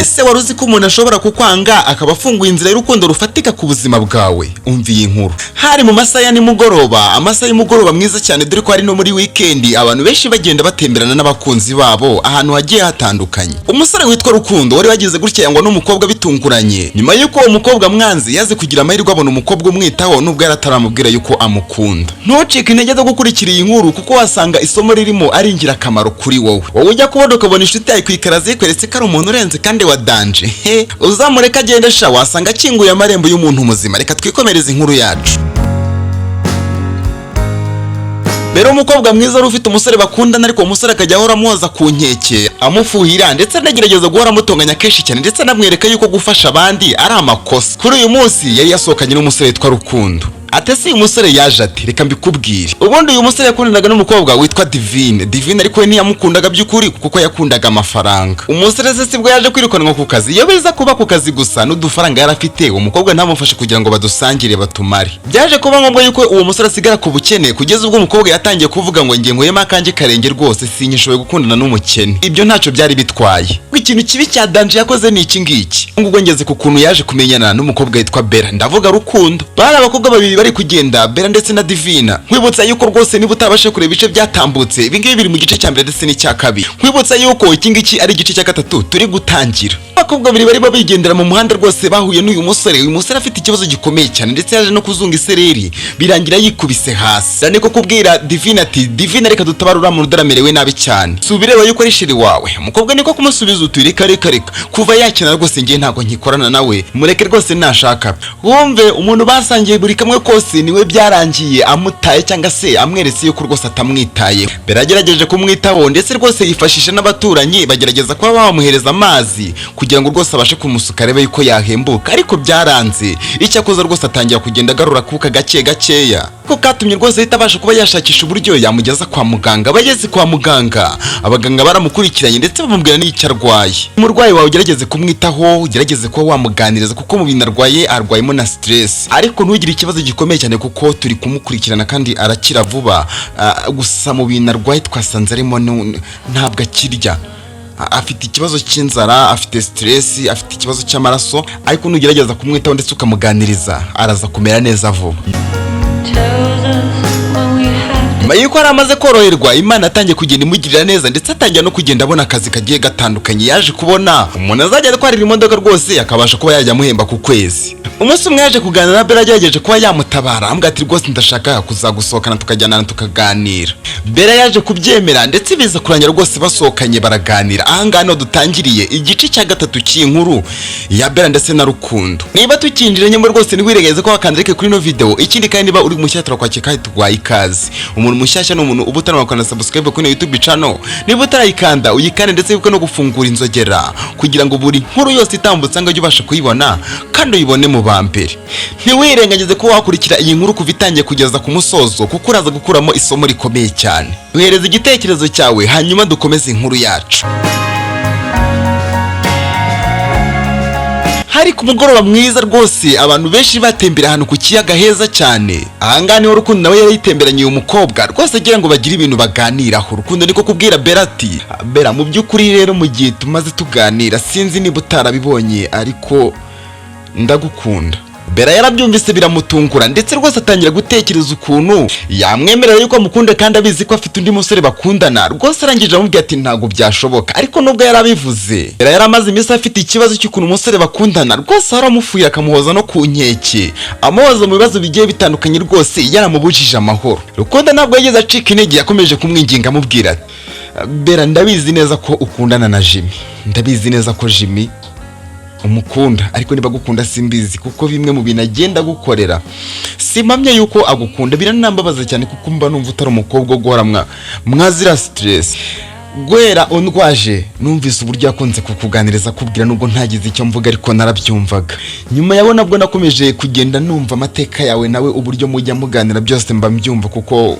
Ese wari uzi ko umuntu ashobora kukwanga akaba afunguye inzira y'urukundo rufatika ku buzima bwawe? Umva iyi nkuru. Hari mu masaha ya nimugoroba, amasaha y'umugoroba mwiza cyane, dore ko ari no muri weekend, abantu benshi bagenda batemberana n'abakunzi babo ahantu hagiye hatandukanye. Umusore witwa Rukundo wari wagize gutya yangwa n'umukobwa bitunguranye. Nyuma y'uko uwo mukobwa mwanzi, yaze kugira amahirwe abona umukobwa umwitaho, nubwo yari ataramubwira yuko amukunda. Ntucike intege zo gukurikira iyi nkuru, kuko wasanga isomo ririmo ari ingirakamaro kuri wowe. Wowe ujya kubona ukabona inshuti yawe kwikaraza yikweretse ko ari umuntu urenze kandi wa danger, he, uzamureka agende sha, wasanga akinguye amarembo y'umuntu muzima. Reka twikomereze inkuru yacu. Mbere, umukobwa mwiza wari ufite umusore bakundana, ariko uwo musore akajya ahora amuhoza ku nkeke, amufuhira, ndetse anagerageza guhora amutonganya kenshi cyane, ndetse anamwereka yuko gufasha abandi ari amakosa. Kuri uyu munsi yari yasohokanye n'umusore witwa Rukundo. Ate se uyu musore yaje ati? Reka mbikubwire. Ubundi uyu musore yakundanaga n'umukobwa witwa Divine. Divine ariko we ntiyamukundaga by'ukuri, kuko yakundaga amafaranga. Umusore se sibwo yaje kwirukanwa ku kazi. Iyo biza kuba ku kazi gusa n'udufaranga yari afite, uwo mukobwa ntamufashe kugira ngo badusangire batumare. Byaje kuba ngombwa yuko uwo musore asigara ku bukene, kugeza ubwo umukobwa yatangiye kuvuga ngo: "Ngiye nkuyemo akanjye karenge rwose, sinyishoboye gukundana n'umukene." Ibyo ntacyo byari bitwaye. Ikintu kibi cya danger yakoze ni iki ngiki. Ubwo ngeze ku kuntu yaje kumenyana n'umukobwa witwa Bella, ndavuga Rukundo. Bari abakobwa babiri bari kugenda, Bella ndetse na Divina. Nkwibutsa yuko rwose niba utabasha kureba ibice byatambutse, ibi ngibi biri mu gice cya mbere ndetse n'icya kabiri. Nkwibutsa yuko iki ngiki ari igice cya gatatu turi gutangira. Abakobwa babiri barimo bigendera mu muhanda rwose, bahuye n'uyu musore. Uyu musore afite ikibazo gikomeye cyane, ndetse yaje no kuzunga isereri, birangira yikubise hasi. Niko kubwira Divine ati: "Divine, reka dutabare uriya muntu, udamerewe nabi cyane, si ubireba yuko ari chéri wawe?" Umukobwa niko kumusubiza uti: "Reka, reka, reka, kuva yakina rwose ngiye ntabwo nkikorana nawe, mureke rwose nashaka wumve." Umuntu basangiye buri kamwe kose niwe byarangiye amutaye, cyangwa se amweretse yuko rwose atamwitaye. Mbere yagerageje kumwitaho, ndetse rwose yifashisha n'abaturanyi, bagerageza kuba bamuhereza amazi kugira ngo rwose abashe kumusuka arebe yuko yahembuka, ariko byaranze. Icyakoze rwose atangira kugenda agarura akuka gake gakeya, ko katumye rwose ahita abasha kuba yashakisha uburyo yamugeza kwa muganga. Bageze kwa muganga, abaganga baramukurikiranye, ndetse bamubwira n'icyo arwaye. Umurwayi wawe ugerageze kumwitaho, ugerageze kuba wamuganiriza, kuko mu bintu arwaye arwayemo na stress, ariko ntugire ikibazo gikomeye cyane kuko turi kumukurikirana kandi arakira vuba. Gusa mu bintu arwaye twasanze arimo ntabwo akirya, afite ikibazo cy'inzara, afite stress, afite ikibazo cy'amaraso, ariko nugerageza kumwitaho ndetse ukamuganiriza araza kumera neza vuba. Tells us when we have to Nyuma y'uko yari amaze koroherwa, Imana atangiye kugenda imugirira neza, ndetse atangira no kugenda abona akazi kagiye gatandukanye. Yaje kubona umuntu azajya atwarira imodoka rwose, akabasha kuba yajya amuhemba ku kwezi. Umunsi umwe yaje kuganira na Bella, agerageje kuba yamutabara, amubwira ati: "Rwose ndashaka kuzagusohokana, tukajyana tukaganira." Bella yaje kubyemera, ndetse biza kurangira rwose basohokanye baraganira. Ahangaha niho dutangiriye igice cya gatatu cy'inkuru ya Bella ndetse na Rukundo. Niba tukinjira nyuma rwose, ntiwirengagize ko wakanda like kuri ino video. Ikindi kandi, niba uri mushyashya, turakwakira kandi tuguhaye ikaze. Umuntu mushyashya ni umuntu uba utarakanda subscribe kuri YouTube channel. Niba utarayikanda, uyikande, ndetse wibuke no gufungura inzogera kugira ngo buri nkuru yose itambutse ngo ujye ubasha kuyibona kandi uyibone mu ba mbere. Ntiwirengagize ko wakurikira iyi nkuru kuva itangiye kugeza ku musozo, kuko uraza gukuramo isomo rikomeye cyane. Duhereza igitekerezo cyawe, hanyuma dukomeze inkuru yacu. Hari ku mugoroba mwiza rwose, abantu benshi batembera ahantu ku kiyaga heza cyane. Ahangaha niho Rukundo nawe yari yitemberanye uyu mukobwa rwose, agira ngo bagire ibintu baganiraho. Rukundo niko kubwira Bella ati: "Bella, mu by'ukuri rero mu gihe tumaze tuganira, sinzi niba utarabibonye, ariko ndagukunda." Bella yarabyumvise biramutungura, ndetse rwose atangira gutekereza ukuntu yamwemerera yuko amukunda kandi abizi ko afite undi musore bakundana. Rwose arangije amubwira ati: "Ntabwo byashoboka." Ariko nubwo yarabivuze, Bella yari amaze iminsi afite ikibazo cy'ukuntu umusore bakundana rwose aramufuye, akamuhoza no ku nkeke, amuhoza mu bibazo bigiye bitandukanye, rwose yaramubujije amahoro. Rukundo ntabwo yigeze acika intege, yakomeje kumwinginga, amubwira ati: "Bella, ndabizi neza ko ukundana na Jimmy, ndabizi neza ko Jimmy umukunda, ariko niba agukunda simbizi, kuko bimwe mu bintu agenda agukorera simpamya yuko agukunda. Biranambabaza cyane, kuko mba numva utari umukobwa wo guhora mwazira stress. Guhera undwaje numvise uburyo yakunze kukuganiriza, akubwira, nubwo ntagize icyo mvuga ariko narabyumvaga. Nyuma yawe nabwo nakomeje kugenda numva amateka yawe nawe, uburyo mujya muganira byose mba mbyumva, kuko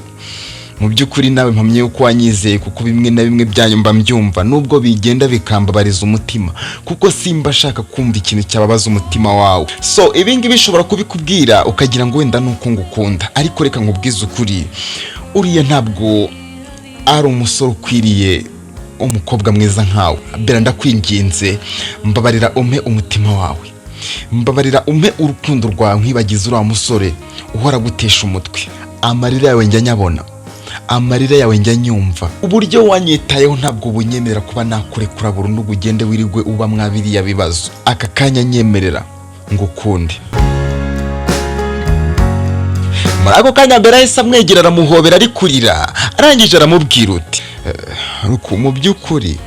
mu by'ukuri nawe mpamye yuko wanyizeye, kuko bimwe na bimwe byanyu mba mbyumva, nubwo bigenda bikambabariza umutima, kuko simba ashaka kumva ikintu cyababaza umutima wawe. So ibi ngibi bishobora kubikubwira ukagira ngo wenda nuko ngukunda, ariko reka nkubwize ukuri, uriya ntabwo ari umusore ukwiriye." Umukobwa mwiza nkawe Bera, ndakwinginze, mbabarira umpe umutima wawe, mbabarira umpe urukundo rwawe, nkwibagize uriya musore uhora gutesha umutwe. Amarira yawe njya nyabona, amarira yawe njya nyumva. Uburyo wanyitayeho ntabwo bunyemerera kuba nakurekura burundu ngo ugende wirirwe uba mwa biriya bibazo. Aka kanya nyemerera ngo ukunde. Muri ako kanya mbere ahise amwegera, aramuhobera ari kurira. Arangije aramubwira uti: "Ruku, mu by'ukuri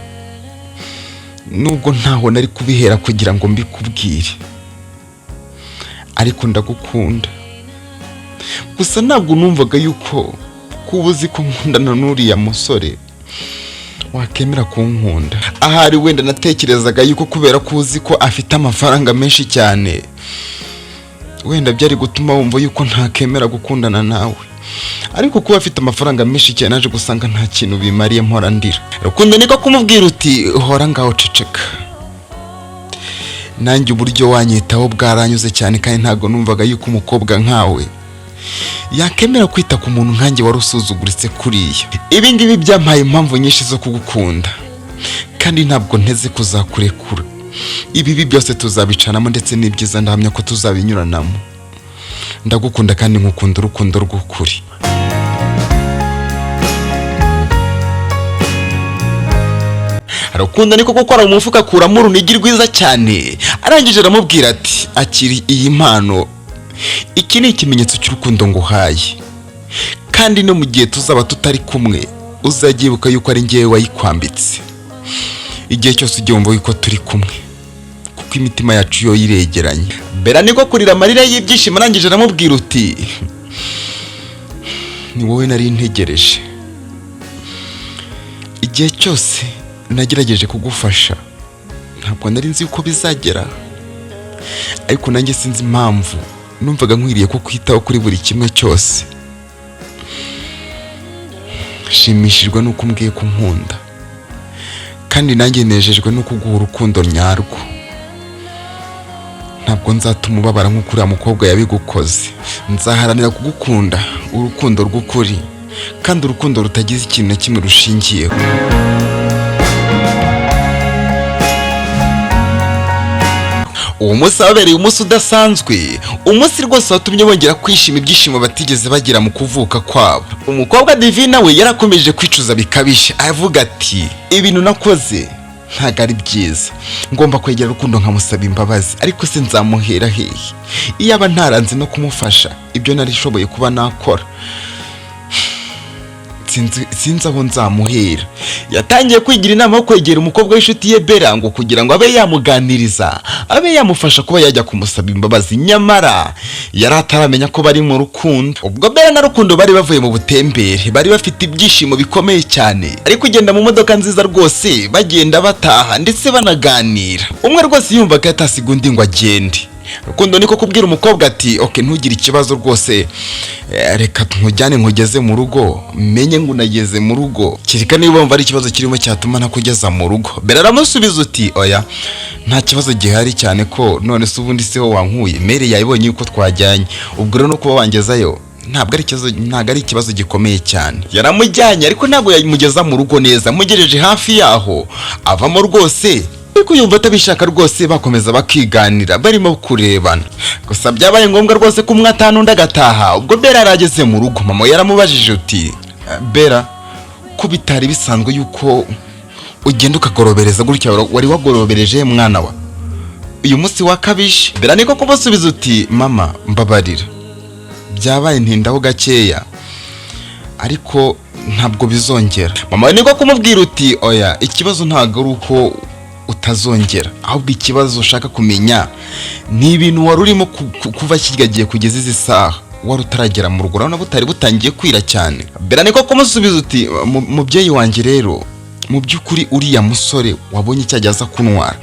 nubwo ntaho nari kubihera kugira ngo mbikubwire, ariko ndagukunda. Gusa ntabwo numvaga yuko kuba uzi ko nkundana n'uriya musore wakemera kunkunda. Ahari wenda natekerezaga yuko kubera ko uzi ko afite amafaranga menshi cyane, wenda byari gutuma wumva yuko ntakemera gukundana nawe. Ariko kuba afite amafaranga menshi cyane, naje gusanga nta kintu bimariye, mpora ndira." Rukundo niko kumubwira uti: "Hora ngaho, ceceka. Nanjye uburyo wanyitaho bwaranyuze cyane, kandi ntabwo numvaga yuko umukobwa nkawe yakemera kwita ku muntu nkanjye wari usuzuguritse kuriya. Ibi ngibi byampaye impamvu nyinshi zo kugukunda, kandi ntabwo nteze kuzakurekura. Ibibi byose tuzabicanamo, ndetse n'ibyiza ndahamya ko tuzabinyuranamo. Ndagukunda kandi nkukunda urukundo rw'ukuri." Rukundo niko gukora mu mufuka, akuramo urunigi rwiza cyane. Arangije aramubwira ati: "Akiri iyi mpano, iki ni ikimenyetso cy'urukundo nguhaye, kandi no mu gihe tuzaba tutari kumwe uzajya yibuka yuko ari njyewe wayikwambitse. Igihe cyose ujye wumva yuko turi kumwe, kuko imitima yacu yo yiregeranye." Bera niko kurira amarira y'ibyishimo. Arangije aramubwira uti: "Ni wowe nari ntegereje. Igihe cyose nagerageje kugufasha, ntabwo nari nzi uko bizagera, ariko nanjye sinzi impamvu numvaga nkwiriye kukwitaho kuri buri kimwe cyose. Nshimishijwe n'uko umbwiye ko unkunda, kandi nanjye nejejwe no kuguha urukundo nyarwo. Ntabwo nzatuma ubabara nk'uko uriya mukobwa yabigukoze. Nzaharanira kugukunda urukundo rw'ukuri, kandi urukundo rutagize ikintu na kimwe rushingiyeho." Uwo munsi wabereye umunsi udasanzwe, umunsi rwose watumye bongera kwishima ibyishimo batigeze bagira mu kuvuka kwabo. Umukobwa Divina we yarakomeje kwicuza bikabije, avuga ati: "Ibintu nakoze ntabwo ari byiza. Ngomba kwegera Rukundo nkamusaba imbabazi, ariko se nzamuhera hehe? Iyaba ntaranze no kumufasha ibyo narishoboye kuba nakora. Sinzi aho nzamuhera." Yatangiye kwigira inama yo kwegera umukobwa w'inshuti ye Bera, ngo kugira ngo abe yamuganiriza, abe yamufasha kuba yajya kumusaba imbabazi. Nyamara yari ataramenya ko bari mu rukundo. Ubwo Bera na Rukundo bari bavuye mu butembere, bari bafite ibyishimo bikomeye cyane, ari kugenda mu modoka nziza rwose, bagenda bataha ndetse banaganira. Umwe rwose yumvaga yatasiga undi ngo agende. Rukundo niko kubwira umukobwa ati: "Ok, ntugire ikibazo rwose, reka nkujyane nkugeze mu rugo, menye ngo unageze mu rugo, kereka niba wumva ari ikibazo kirimo cyatuma ntakugeza mu rugo." Bera aramusubiza uti: "Oya, nta kibazo gihari, cyane ko none se ubundi siho wankuye? Mere yabibonye yuko twajyanye, ubwo rero no kuba wangezayo ntabwo ari ikibazo, ntabwo ari ikibazo gikomeye cyane." Yaramujyanye, ariko ntabwo yamugeza mu rugo neza. Amugejeje hafi yaho avamo rwose, ariko yumva atabishaka rwose. Bakomeza bakiganira barimo kurebana. Gusa byabaye ngombwa rwose ko umwe ataha undi agataha. Ubwo Bera yarageze mu rugo, mama yaramubajije uti: "Bera, ko bitari bisanzwe yuko ugenda ukagorobereza gutya, wari wagorobereje mwana wa? Uyu munsi wakabije." Bera niko kumusubiza uti: "Mama, mbabarira, byabaye ntindaho gakeya, ariko ntabwo bizongera." Mama niko kumubwira uti: "Oya, ikibazo ntabwo ari uko utazongera, ahubwo ikibazo ushaka kumenya ni ibintu wari urimo kuva kirya gihe kugeza izi saha wari utaragera mu rugo. Urabona butari butangiye kwira cyane." Bera niko kumusubiza uti: "Mubyeyi wanjye rero, mu by'ukuri uriya musore wabonye icyo aza kuntwara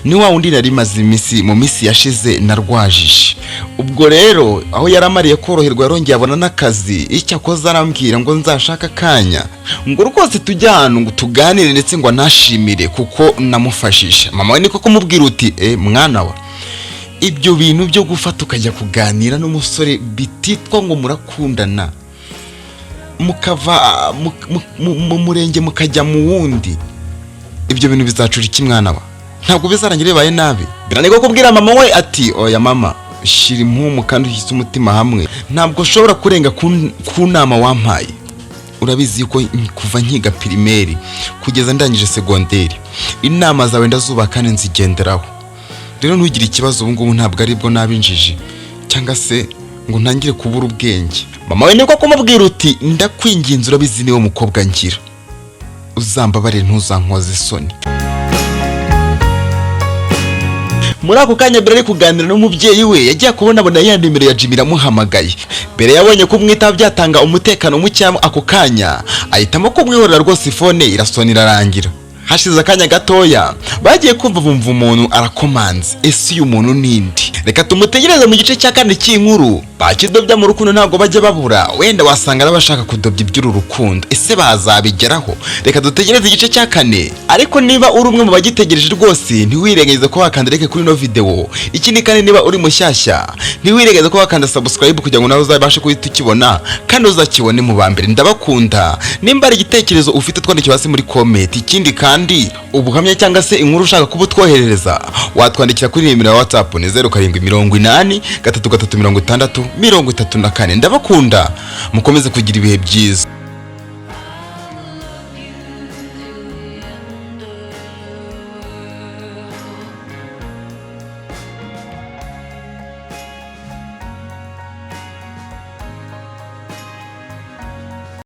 ni wa wundi nari maze iminsi, mu minsi yashize narwajije. Ubwo rero aho yari amariye koroherwa, yarongeye abona n'akazi. Icyo akoze arambwira ngo nzashake akanya ngo rwose tujye ahantu ngo tuganire, ndetse ngo anashimire kuko namufashije." Mama we niko kumubwira uti: "E mwana wa, ibyo bintu byo gufata ukajya kuganira n'umusore bititwa ngo murakundana, mukava mu murenge mukajya mu wundi." Ibyo bintu bizacura iki, mwana wa? Ntabwo bizarangira bibaye nabi?" Biranirwa kubwira mama we ati: "Oya mama, shira impumu kandi ushyize umutima hamwe. Ntabwo ushobora kurenga ku nama wampaye. Urabizi yuko kuva nkiga primaire kugeza ndangije secondaire, inama zawe ndazubaha kandi nzigenderaho. Rero ntugire ikibazo, ubu ngubu ntabwo aribwo naba injiji cyangwa se ngo ntangire kubura ubwenge." Mama we niko kumubwira uti: "Ndakwinginze, urabizi niwe mukobwa ngira, uzambabarire, ntuzankoze isoni." Muri ako kanya mbere ari kuganira n'umubyeyi we, yagiye kubona abona ya nimero ya Jimmy iramuhamagaye. Mbere yabonye kumwitaba byatanga umutekano muke ako kanya, ahitamo kumwihorera rwose. Phone irasona irarangira. Hashize akanya gatoya, bagiye kumva bumva umuntu arakomanze. Ese uyu muntu nindi? Reka tumutegereze mu gice cya kane cy'inkuru. Bakidobya mu rukundo ntabwo bajya babura, wenda wasanga ari abashaka kudobya iby'uru rukundo. Ese bazabigeraho? Reka dutegereze igice cya kane. Ariko niba uri umwe mu bagitegereje rwose, ntiwirengagize ko wakanda like kuri ino video. Ikindi kandi, niba uri mushyashya, ntiwirengagize ko wakanda subscribe kugira ngo nawe uzabashe guhita ukibona kandi uzakibone mu ba mbere. Ndabakunda. Nimba ari igitekerezo ufite, twandikira hasi muri comment. Ikindi kandi, ubuhamya cyangwa se inkuru ushaka kuba utwoherereza, watwandikira kuri nimero ya WhatsApp, ni 0783336034. Ndabakunda, mukomeze kugira ibihe byiza.